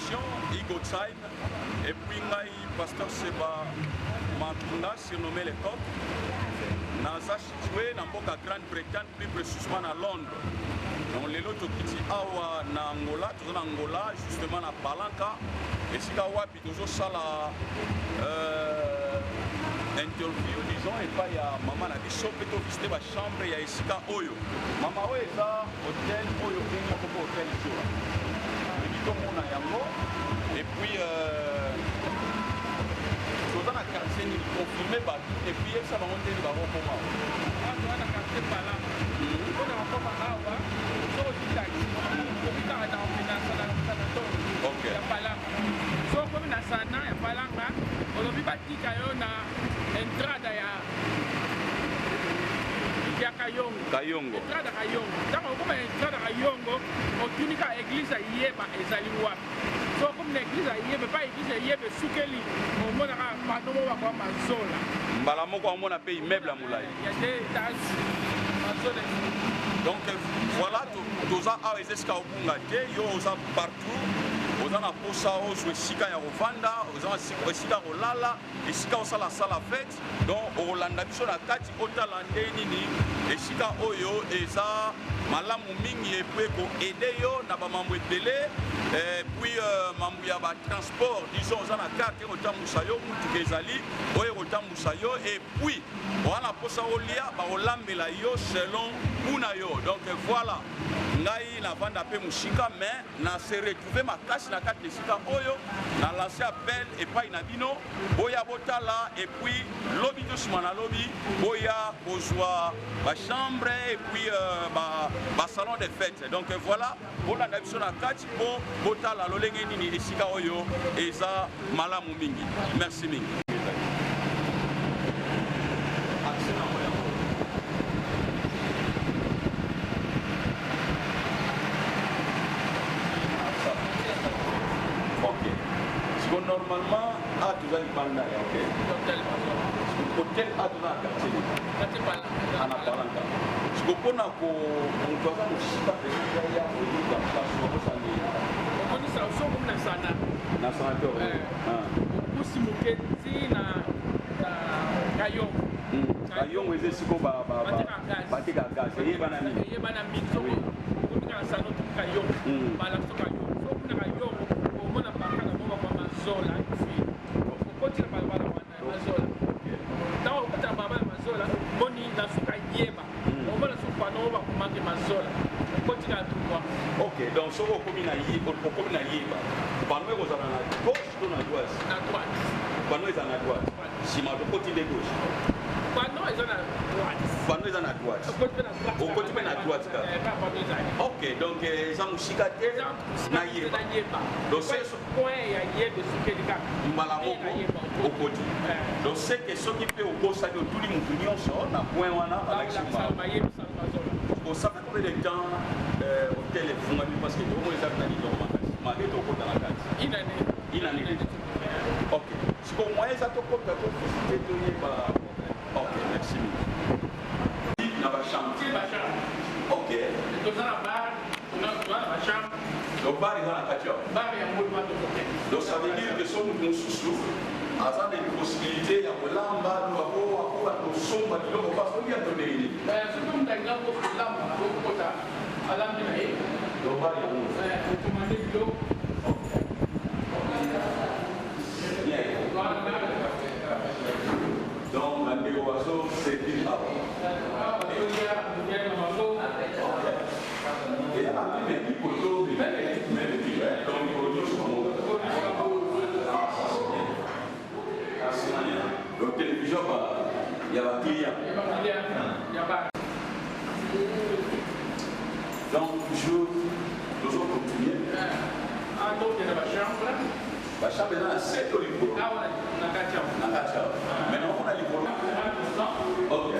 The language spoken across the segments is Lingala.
émission Igo Time et puis ngai pasteur Seba Mampinga surnommé le coq naza situé na mboka Grande-Bretagne plus précisément na Londres. Donc lelo tokiti awa na Angola, toza na Angola justement na Palanca esika wapi tozosala euh, interview disons epai ya mama na biso mpe tovisite bachambre ya esika oyo mama oyo eza hotel oyo obengi yango mpo hotel zola tolingi tomona yango epuis euh, toza na quartier nini confirme bato epuis yebisa bango ndeni bakokoma toza na quartier palama mpona kokoma awa soki ozwi taxi okomi kaka na sanatorium ya palanga soki okomi na sana ya palanga olobi batika yo na entrada ya ya kayongo kayongo entrada kayongo ntango okoma entrada kayongo otuni kaka eglise ya yeba ezali wapi so okomi na eglise ya yeba epai eglise ya yeba esukeli omona kaka pano moko bakoma mazola mbala moko omona mpe immeuble ya molai ya de etage mazola. Donc voilà, toza awa, eza esika obunga te. Yo oza partout, oza na posa ozwa esika ya kovanda, oza na esika ya kolala, esika osala sala fete. Donc okolanda biso na kati, otala nde nini esika oyo eza malamu mingi epuis ekoaide yo na bamambo ebele, puis mambo ya batransport, disons oza na carte ekotambusa yo, motuka ezali oyo ekotambusa yo, et puis oza na mposa olia, bakolambela yo selon goût na yo. Donc voilà, ngai navanda mpe mosika, mais na se retrouver makasi na kati na esika oyo. Na lance appel epai na bino, boya botala, et puis lobi to nsima na lobi boya kozwa bachambre et puis basalon de fête. Donc voilà, bolanda biso na kati mpo botala lolenge nini esika oyo eza malamu mingi. Merci mingi. Ok, siko normalement a toza libanda ya hotel, hotel a toza na quartier ana Palanca. Siko mpona ko moto aza mosika mpenza ya koyoka place bakosala. Omonisa so okomi na sana. Na sanateur. Opusi moke ti na Kayongo. Kayongo eza esiko bateka gaz, eyebana mingi. Eyebana mingi. Soki okomi kaka sana, otuki Kayongo, balakisa Kayongo. Soki okuna Kayongo, omona bakala mo bakwa Mazola, okoti na balabala wana ya Mazola. Ntango okoti na balabala ya Mazola, moni na suka yeba, omona su pano oyo bakomaki Mazola, okoti na droit. Ok, donc soki okomi na okomi na yeba, pano ekozala na gauche to na droite? Na droite. Pano ezala na droite, nsima tokoti nde gauche. Pano eza na droite. Pano eza na droite, okoti mpe na droite kaka. Ok, donc eza mosika te na yeba. Donc point ya yeba esukeli kaka. Mbala moko okoti. Donc c'est que soki mpe obosani, otuli motu nyonso na point wana, balakisi. Ça fait combien de temps hôtel efungami? Parce que tokomona eza na kitoko makasi, malgré tokota na kati. Une année. Une année, ok. Sikoyo moyen eza tokota, tovisite, toyeba. Ok, merci mingi. Na bachambre. Ok. Toza na bar, toza na bachambre. Donc bar eza na kati awa? Bar yango wana tokokende. Donc ça veut dire que so moto mosusu aza na possibilité ya kolamba to akoka kosomba biloko basoki ya tondeli. Soki moto alinga kolamba, akokota, alambi na ye. Donc bar yango. Okomande biloko. Bien. Donc bandeko bazoservir awa. Bazolia na bango. Eya même équipe oto, même équipe, donc mikolo nyonso bango. Ah, ça c'est bien. Ça c'est bien. Donc télévision ba ya baclient. Ya bar. Donc toujours tozocontinue. Tokende bachambre. Bachambre eza na se to likolo? Awa na kati awa. Na kati awa, maintenant omona likolo. Ok.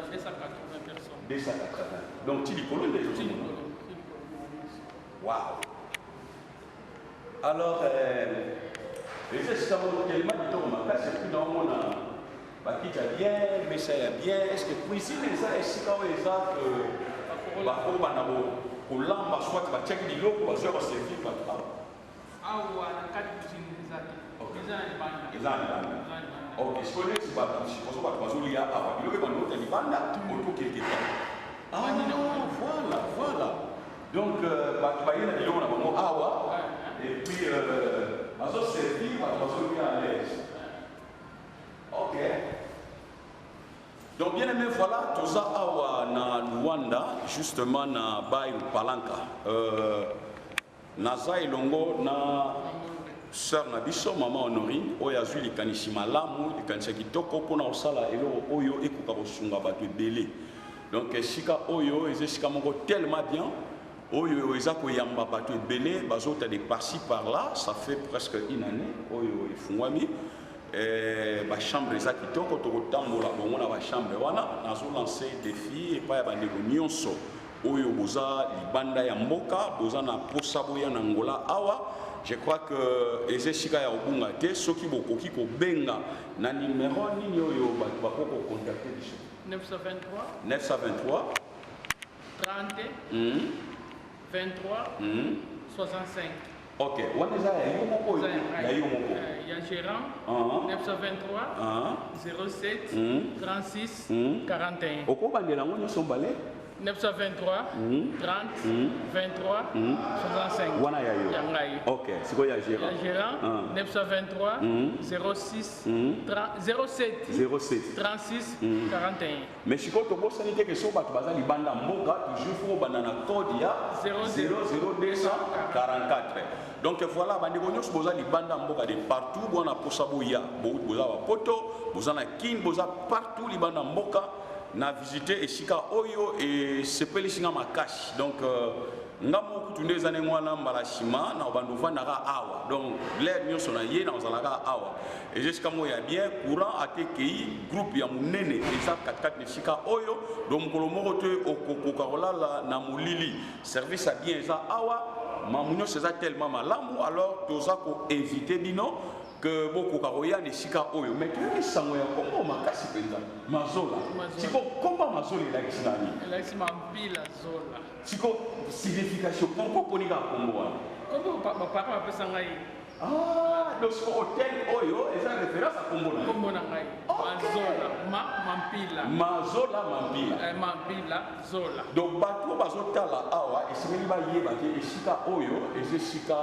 280 personnes. 280, donc ti likolo nde ezozomona. Wow. Alors eza esika moko tellement kitoko makasi, et puis naomona bakiti ya bien, mesa ya bien. Est ce que cuisine eza esika oyo eza bakobanda? Kolamba soit batiaki biloko bazwa baservir bato awa. Awa na kati cuisine eza te. Eza na libanda. Eza na libanda. Ok, sikoyo neti bato supposons bato bazolia awa biloko ebanda ota libanda oto quelque part. Ah, voilà, voilà. Donc bato baye na biloko na bango awa et puis bazoservir bato bazolia à l'aise. Ok. Donc bien aimé, voilà, toza awa na Luanda, justement na bairro Palanca. Naza elongo na sœur na biso mama Honorine oyo azwi likanisi malamu, likanisi ya kitoko mpona kosala eloko oyo ekoka kosunga bato ebele. Donc esika oyo eza esika moko tellement bien oyo eza koyamba bato ebele bazota de par-ci par-là, ça fait presque une année oyo efungwami. Bachambre eza kitoko, tokotambola bongo na bachambre wana. Nazolancer défi epai ya bandeko nyonso oyo boza libanda ya mboka, boza na posa boya na Angola awa. Je crois que eza esika ya kobunga te. Soki bokoki kobenga na numero nini oyo bato bakoki kocontacter biso? 923. 923. 30 23 65. Ok, wana eza ya yo moko oyo? Ya yo moko. Ya gérant, 923 07 36 41. Okobandela yango nyonso mbale. 923 30 23 65. Wana ya yo? Ya ngai. Ok, sikoyo ya gérant? Ya gérant, 923 06 30, 07 07 36 41. Mais sikoyo tobosani te ke so bato baza libanda mboka, toujours faut obanda na code ya 00244. Donc voilà, bandeko nyonso boza libanda mboka de partout, bwana posa boya, boza bapoto, boza na Kine, boza partout libanda mboka, na visite esika oyo esepelisi nga makasi. Donc nga moko kutu nde eza ndenge wana, mbala nsima na obanda ovandaka awa. Donc l'heure nyonso na ye na ozalaka awa. Eza esika moko ya bien, courant ate ekei, groupe ya monene eza katikati na esika oyo. Donc mokolo moko te okokoka kolala na molili. Service ya bien eza awa, mamu nyonso eza tellement malamu. Alors toza koinviter bino ke bokoka koya na esika oyo. Mais toyoki sango ya kombo makasi mpenza, Mazola. Siko komba Mazola elakisi nani? Elakisi Mampila Zola. Siko signification, pourquoi oponi kaka kombo wana? Kombo baparent bapesa ngai. Ah, donc siko hotel oyo eza référence ya kombo na yo? Kombo na ngai. Mazola ma Mampila. Mazola Mampila. Mampila Zola. Donc bato oyo bazotala awa esengeli bayeba te esika oyo eza esika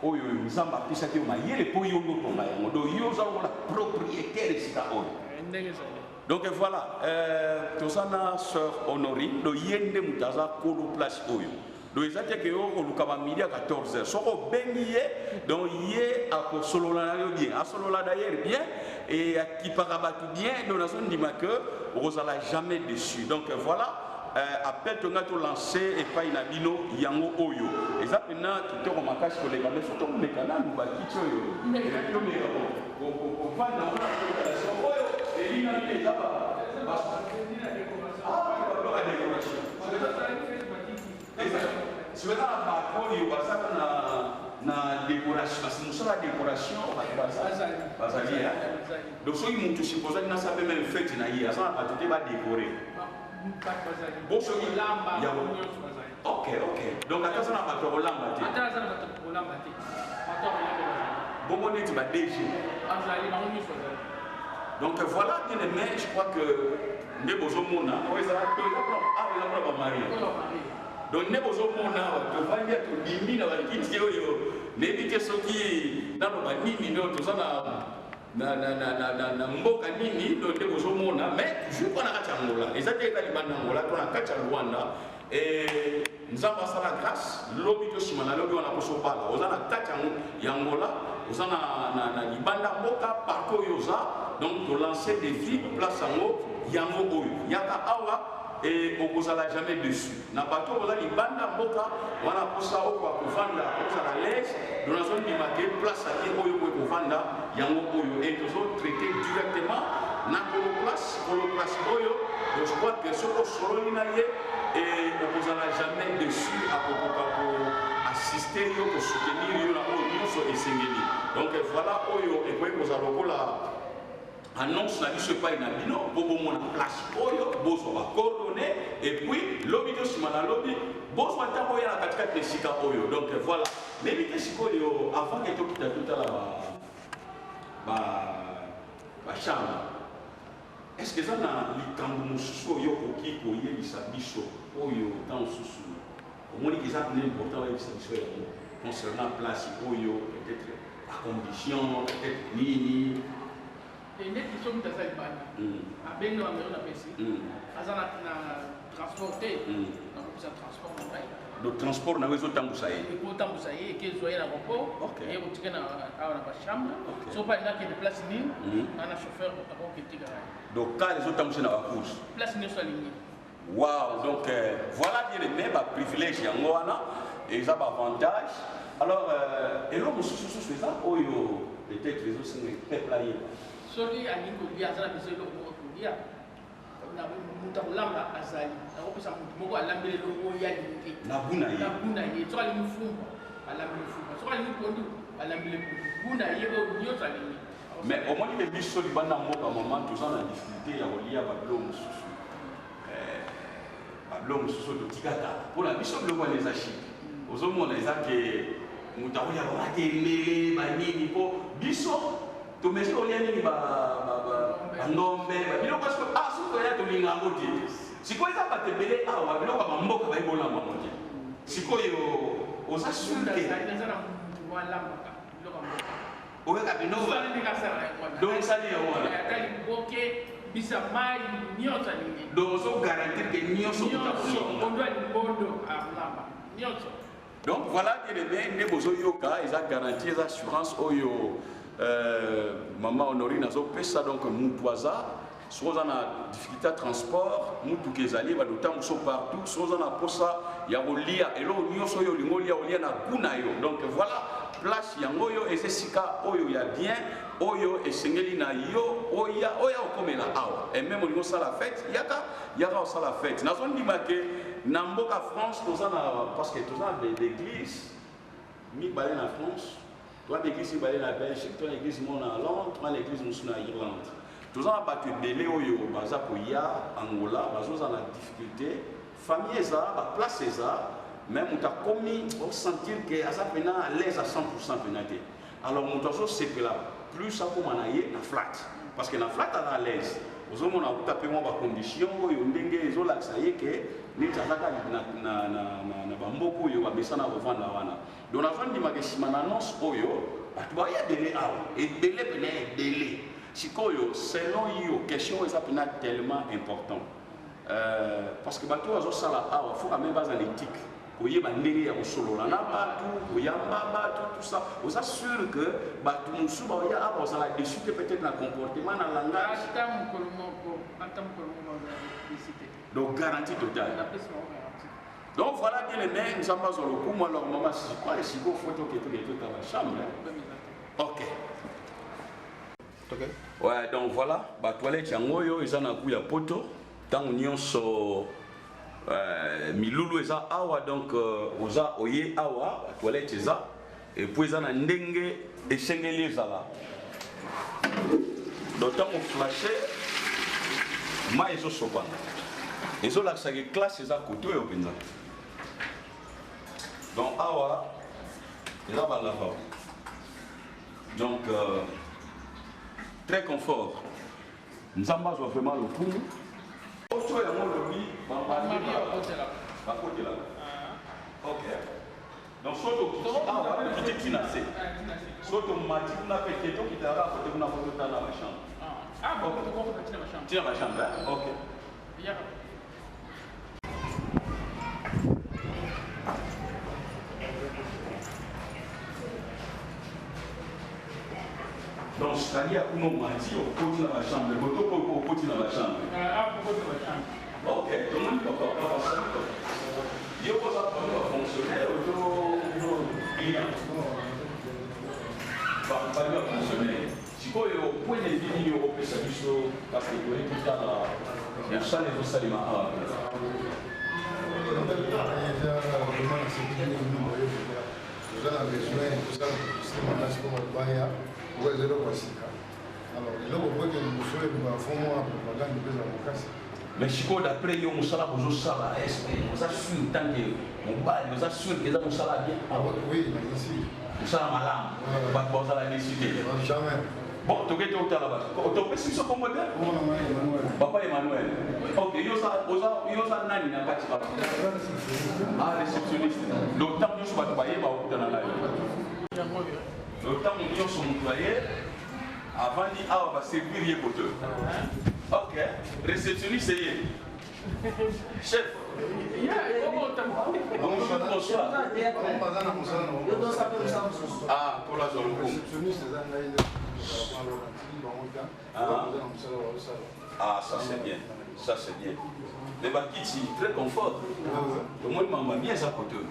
oyo Nzambe apesaki yo mayele mpo yo nde otonga yango. Donc yo oza lokola propriétaire esika oyo. Ndenge ezali. Donc voilà, toza na sœur Honorine. Donc ye nde moto aza kolo place oyo. Donc eza te ke yo koluka bamidi ya 14 heures, soki obengi ye, donc ye akosolola na yo bien, asolola d'ailleurs bien et akipaka bato bien. Donc nazondima ke okozala jamais déçu. Donc voilà, appel tonga tolancer epai na bino yango oyo eza mpena kitoko makasi koleka. Mais faut tokomeka nanu bakiti oyo, tomeka kovanda wana, oyo elingami eza babiloko ya décoration. Soki eza na bato oyo bazaka na décoration, parce mosala ya décoration bato bazali. Donc soki motu supposaki nasala mpe même fête na ye, aza na bato te badécorer? Bon, soki Ok, donc ata aza na bato ya kolamba te? Ata aza na bato ya kolamba te, bato ya kolamba bazali. Bongo neti ba DG? Azali, bango nyonso bazali. Donc voilà, bien aimé, je crois que nde bozomona oyo eza awa, eza mpona bamariés. Donc nde bozomona awa tovandi ya tobimi na bakiti oyo, nayebi te soki naloba nini. Nde toza na mboka nini? Donc nde bozomona, mais toujours mpo na kati ya Angola, eza te eza libanda Angola to na kati ya Luanda. Nzambe asala grâce, lobi to nsima na lobi wana kosobala, oza na kati ya Angola, oza na libanda mboka, partout oyo oza, donc tolancer défi, place yango yango oyo, yaka awa e okozala jamais déçu. Na bato oyo boza libanda mboka wana, mposa okoka kovanda, ozala l'aise. Donc nazondima ke place ake oyo boye kovanda yango oyo e tozotraiter directement na kolo place, kolo place oyo. Donc je crois que soki osololi na ye e okozala jamais déçu, akokoka koassister yo, kosoutenir yo na oyo nyonso esengeli. Donc voilà, oyo ekoki kozala lokola Annonce na biso epai na bino mpo bomona place oyo, bozwa ba coordonnées et puis lobi to nsima na lobi bozwa ntango oya na katikati na esika oyo. Donc voilà, nayebi te sikoyo avant ke tokita totala ba ba chambre, est ce que eza na likambo mosusu oyo okoki koyebisa biso oyo ntango mosusu omoni ke eza mpena important oyebisa biso yango concernant place oyo, peut-être ba condition, peut-être nini? Neti soki moto aza libanda, abengi na bamero na pesi, aza na transport te, nakopesa transport na ngai. Donc transport na yo ezotambusa ye? Ekotambusa ye, eke ezwa ye na aéroport, ye kotika na awa na bachambre. Soki mpe alingi akende place nini, nga na chauffeur akoki etika ye. Donc car ezotambusa na bacourse? Place nyonso alingi. Wow, donc voilà bien aimé, ba privilège yango wana eza ba avantage. Alors eloko mosusu susu eza oyo peut-être ezosenga peuple ayeba? Soki alingi kolia, aza na besoin eloko moko kolia, moto akolamba azali, nakopesa motu moko alambeli eloko oyo alingi. Na goût na ye. Na goût na ye. Soki alingi fumbwa, alambeli fumbwa. Soki alingi pondu, alambeli pondu. Goût na ye oyo nyonso alingi. Mais omoni ke biso libanda mboka, mama, toza na difficulté ya kolia babiloko mosusu. Babiloko mosusu totikaka mpona biso, biloko wana eza chic. Ozomona eza ke moto akolia bamatembele banini, mpo biso tomesi kolia nini, bangombe, babiloko. Soki toya tolinga yango te. Sikoyo eza bato ebele awa, biloko ya bamboka bayebolamba yango te. Sikoyo oza sûr ke oyaka bino donc sali yango wana? Ata liboke, bisa mai nyonso alingi. Donc ozogarantir ke nyonso? Nyonso, mondo ya limbondo alamba nyonso. Donc voilà, bien aimé, nde bozoyoka, eza garantie, eza assurance oyo mama Honorine azopesa. Donc mutu aza, soki oza na difficulté ya transport, mutuka ezali, badotambuso partout. Soki oza na posa ya kolia eloko nyonso oyo olingi olia, olia na goût na yo. Donc voilà, place yango oyo eza esika oyo ya bien oyo esengeli na yo oya, oya okomela awa. Et même olingi osala fête, yaka, yaka osala fête. Nazondima ke na mboka France toza na, parce que toza na baeglise mibale na France, toza na église mibale na Belgique, toza na église moko na Hollande, toza na église mosusu na Irlande. Toza na bato ebele oyo baza koya Angola, bazoza na difficulté, famille eza, baplace eza, mais moto akomi osentir ke aza mpena à l'aise à 100 mpena te. Alors moto azosepela plus akóma na ye na flat, parce que na flat aza à l'aise. Ozomona akuta mpe mwa bacondition oyo ndenge ezolakisa ye ke neti aza kaka na bamboka oyo bamesana kovanda wana. Donc nazondimaka nsima na annonce oyo bato baya ebele awa, ebele pene ebele. Sikoyo selon yo, question oyo eza mpena tellement important, parce que bato oyo bazosala awa, faut quand même baza na éthique, koyeba ndenge ya kosolola na bato, koyamba bato, tout ça. Oza sûr que bato mosusu baoya awa ozala déçu te, peut-être na comportement, na langage? Ata mokolo moko, ata mokolo moko bazala déçu te. Donc garantie totale. Napesi bango garantie. Donc voilà, bien aimé, nzambe azwa lokumu. Alors mama, sikoyo sikoyo faut toke totala chambre. Problème eza te. Ok. Ouais, donc voilà, batoilette yango oyo eza na goût ya poto. Ntango nyonso milulu eza awa, donc oza oye awa, batoilette eza, et puis eza na ndenge esengeli ezala. Donc ntango flashe, mai ezosopana, ezolakisaka classe eza kote oyo mpenza. Donc awa eza balavabo, donc très confort. Nzambe azwa vraiment lokumu. Oto yango olobi? Bamariés bakotelaka. Bakotelaka, ok. Donc so tokiti awa, tokiti ntina se, so tomati kuna mpe te, tokitaka kote kuna po totala bachambre. Ah bon, tokokota ntina bachambre. Ntina bachambre, ok. Yaka. Donc c'est-à-dire kuna omati, okoti na bachambre, koto mpo okoti na bachambre. Ah, kokota bachambre. Ok, tomoni papa, papa, salut papa. Yo koza parmi bafonctionnaire oto client? Parmi bafonctionnaire. Sikoyo point de vue nini okopesa biso, parce que toyei totala mosala ezosalema awa mpenza? Eza vraiment nasepeli ndenge bino boye. Toza na besoin tosala publicité makasi mpo bato baya, oyo eza eloko ya sika. Alors eloko mpoke liboso ebima, fo mwa propagande mpe ezala makasi. Mais sikoyo, d'après yo, mosala bozosala, est ce que oza sûr, tant que mobali, oza sûr que eza mosala bien? Ah oui, naza sûr. Mosala malamu, bato bazala déçus te? Jamais. Bon, toke totala bato. Topesi biso kombo te? Komona ngai Emmanuel. Papa Emmanuel, ok. Yo oza nani na kati awa? Ah, réceptionniste. Donc ntango nyonso bato bayeba okutana na yo? Yango oyo. Donc ntango nyonso moto aye, avandi awa, baservir ye kote. Ok, réceptionniste ye chef. Bonjour, bonsoir. Bango baza na mosala na bango. Ah, mpola azwa lokumu. Réceptionniste eza ngai nde bango ta baza na mosala bazosala. Ah, ça c'est bien, ça c'est bien. Mais bakiti très confort, tomoni mama bien eza kote oyo.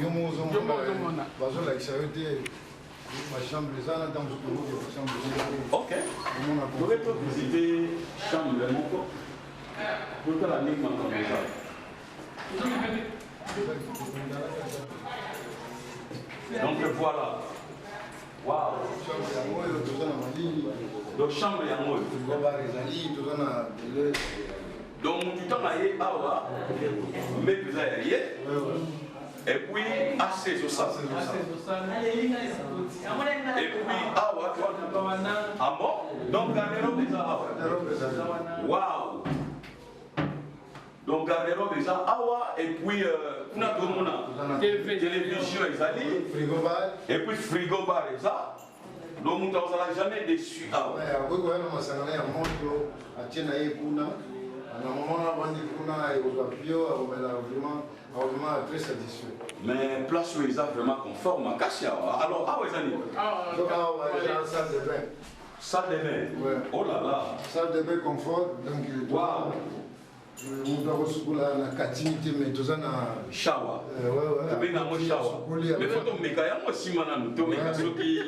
Yo moko. Yo moko ozomona. Bazolakisa yo te, bachambre eza na ntango mosusu tokoki bachambre. Ok. Omona. Toke tovisite chambre moko, totala ndenge makambo eza. Donc voilà, wow. Chambre yango oyo, toza na malili. Donc chambre yango oyo. Frigo bar ezali, toza na tele. Donc motu ntango aye awa, mbeto eza ya ye, et puis AC ezosala, et puis awa ah bon, donc garde-robe eza awa. Garde-robe ezali. Wow, donc garde-robe eza awa, et puis kuna tomona Toza na TV. Télévision ezali. Frigo bar. Et puis frigo bar eza. Donc moto azala jamais déçu awa. Akoki koya na masanga na ya moto, atie na ye kuna, na moment na bandi kuna, ekozwa pio, akomela, vraiment akomema très satisfait. Mais place oyo eza vraiment confort makasi awa. Alors awa eza nini? Donc awa eza salle de bain. Salle de bain? Ouais. Oh là là. Salle de bain confort, donc moto akosukola na katini te, mais toza na Shower. Ouais. Tobenga yango shower. Sukuli. Mais faut tomeka yango nsima nanu, tomeka soki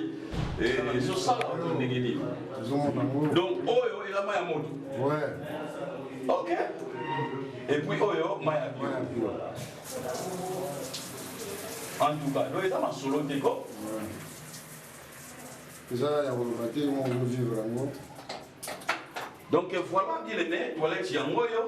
ezosala to ndenge nini. Tozomona yango. Donc oyo eza mai ya moto? Ouais. Ok, et puis oyo mai ya Mai ya bio. Bio. En tout cas, donc eza masolo te ko. Eza ya koloba te, mo ozovivre yango. Donc voilà, bien aimé, toilette yango oyo.